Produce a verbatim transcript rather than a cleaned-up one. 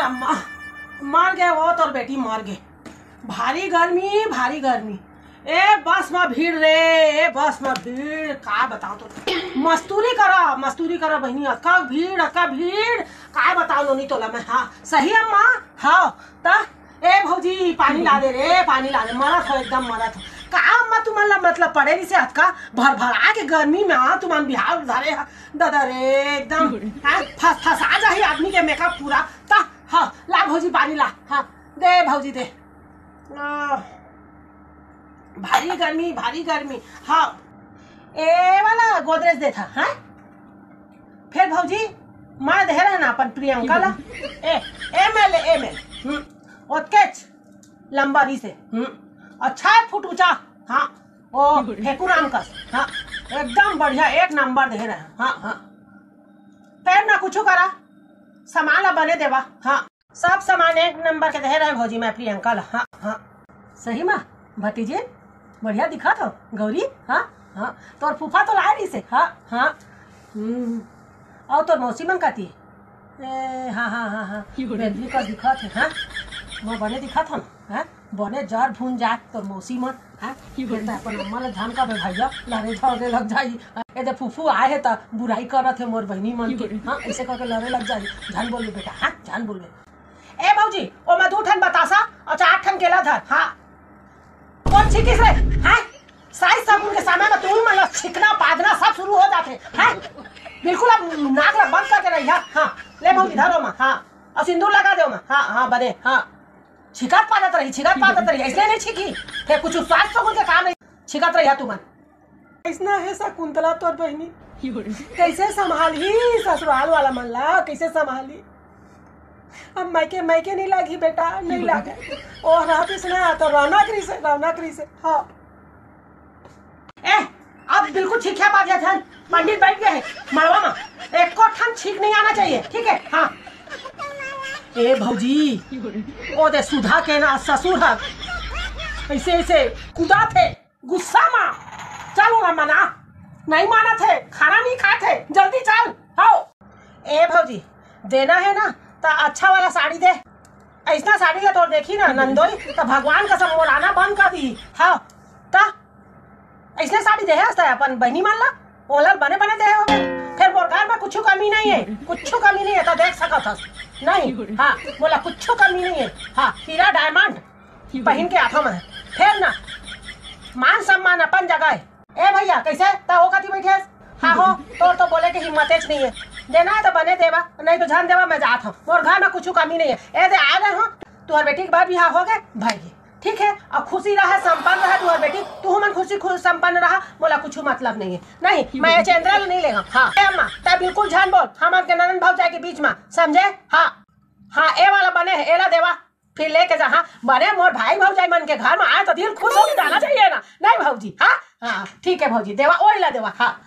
अम्मा, मर गे वो तोर बेटी, मर गे। भारी गर्मी, भारी गर्मी। ए बस म भीड़ रे, ए बस म भीड़, का बताओ तो। मस्तूरी करा, मस्तूरी करा बहिनी, अतका भीड़, अतका भीड़, का बताओ नोनी तोला मैं। हाँ, सही अम्मा। हाँ, त ए भौजी, पानी ला दे रे, पानी ला दे, मरत हो, एकदम मरत हो। का अम्मा तुमन ला मतलब पड़े रहिसे अतका भर भरा के गर्मी में, हाँ, तुमन बिहाव धरे ह, ददा रे, एकदम, हाँ, फस फसा जाही आदमी के मेकअप पूरा। त हाँ, ला भौजी पानी ला, हाँ, दे भौजी दे। आ, भारी गर्मी, भारी गर्मी। हाँ, ए वाला गोदरेज देथा, हाँ? फेर भौजी, मैं देहे रहना अपन प्रियंका ला। ए, एम एल, एम एल। हम्म, ओतकेच लंबा रहिसे। हम्म, अच्छा, एक फुट ऊंचा। हाँ, ओ ठेकुराम कस। हाँ, एकदम बढ़िया, एक नंबर देहे रहे। हाँ, हाँ। फेर ना कुछु करा, सामान ला बने देवा। हाँ, सब सामान एक नंबर के देहे रहे भौजी मैं प्रियंका ला। हाँ, हाँ। सही मा भतीजे, बढ़िया दिखत हो गौरी। हाँ, हाँ। तोर फूफा तो लाए रहिसे। हाँ, हाँ। हम्म। अउ तोर मौसी मन कति? ए, हाँ, हाँ, हाँ, हाँ। बेंदरी कस दिखत हे। हाँ, मैं बने दिखत हो ना? हाँ, बने जर भून जात तोर मौसी मन। हाँ, फेर त अपन अम्मा ला झन कबे भैया, लड़े झगड़े लग जाही। ए दे फूफू आए हे त बुराई करत हे मोर बहिनी मन के। हाँ, ऐसे करके लड़े लग जाही। झन बोलबे बेटा, हाँ, झन बोलबे। ए भौजी, ओमा दू ठन बतासा अउ चार ठन केला धर। हाँ। कोन छिकिस रे? हैं? साइज साबुन के समय में तुम मन ला छिकना, पादना सब शुरू हो जाथे। हैं? बिल्कुल अब नाक ला बंद करके रही। हाँ, हाँ। ले भौजी, धरो मा। हाँ। अउ सिंदूर लगा दे मा। हाँ, हाँ, बने। हाँ। छिकत पादत रही, छिकत पादत रही। ऐसे नहीं छिकी। फेर कुछ साइज साबुन के काम नहीं। छिकत रही तुमन। अइसना हे शकुंतला तोर बहिनी। कइसे संभालही ससुराल वाला मन ला, कइसे संभालही? अब मायके, मायके नहीं लागी बेटा, नहीं लागे। ओ रहतिस ना तो रौनक रहिसे, रौनक रहिसे। हाँ। ए, अब बिल्कुल ठीक है बात, झन पंडित बैठ गए हैं मड़वा में, एको ठन छींक नहीं आना चाहिए, ठीक है? हाँ। ए भौजी, ओ दे सुधा के ना ससुर ह, ऐसे ऐसे कुदाथे गुस्सा मा। चल ओला मना, नहीं मानत हे, खाना नहीं खात हे, जल्दी चल। हाओ। ए भौजी, देना हे ना त अच्छा वाला साड़ी दे। ऐसना साड़ी ला तोर देखी ना नंदोई, त भगवान कसम मोर आना बंद कर दी। हाँ, त ऐसने साड़ी देहे हस तैं अपन बहिनी मन ला, ओला बने बने देहे होबे। फेर मोर घर में कुछ कमी नहीं है, कुछ कमी नहीं है, त देख सकत हस। नहीं, हाँ, मोला कुछ कमी नहीं है। हाँ, हीरा डायमंड पहिन के आथव मैं। फेर ना, मान सम्मान अपन जगह है। ए भैया, कैसे? त ओ कति बैठे हस? हाँ हो, तोर तो बोले के हिम्मतेच नहीं है। देना है तो बने देवा, नहीं तो झन देवा, मैं जात हूँ। मोर घर में कुछ कमी नहीं है। ए दे, आ गए हूँ, तुहर बेटी के बार बिहाव हो गए, भाई। ठीक है, अब खुशी रहे, संपन्न रहे तुहर बेटी, तू मन खुशी खुश संपन्न रहा, मोला कुछ मतलब नहीं है। नहीं, मैं ये चंद्रा ला नहीं लेगा। हाँ, ए अम्मा, तै बिल्कुल झन बोल, हमन के ननद भौजाई के बीच में, समझे? हाँ, हाँ, ए वाला बने है, एला देवा, फिर लेके जा। हाँ, बने मोर भाई भौजाई मन के घर में आए तो दिल खुश हो जाना चाहिए ना, नहीं भौजी? हाँ, हाँ, ठीक है भौजी, देवा, ओही ला देवा। हाँ,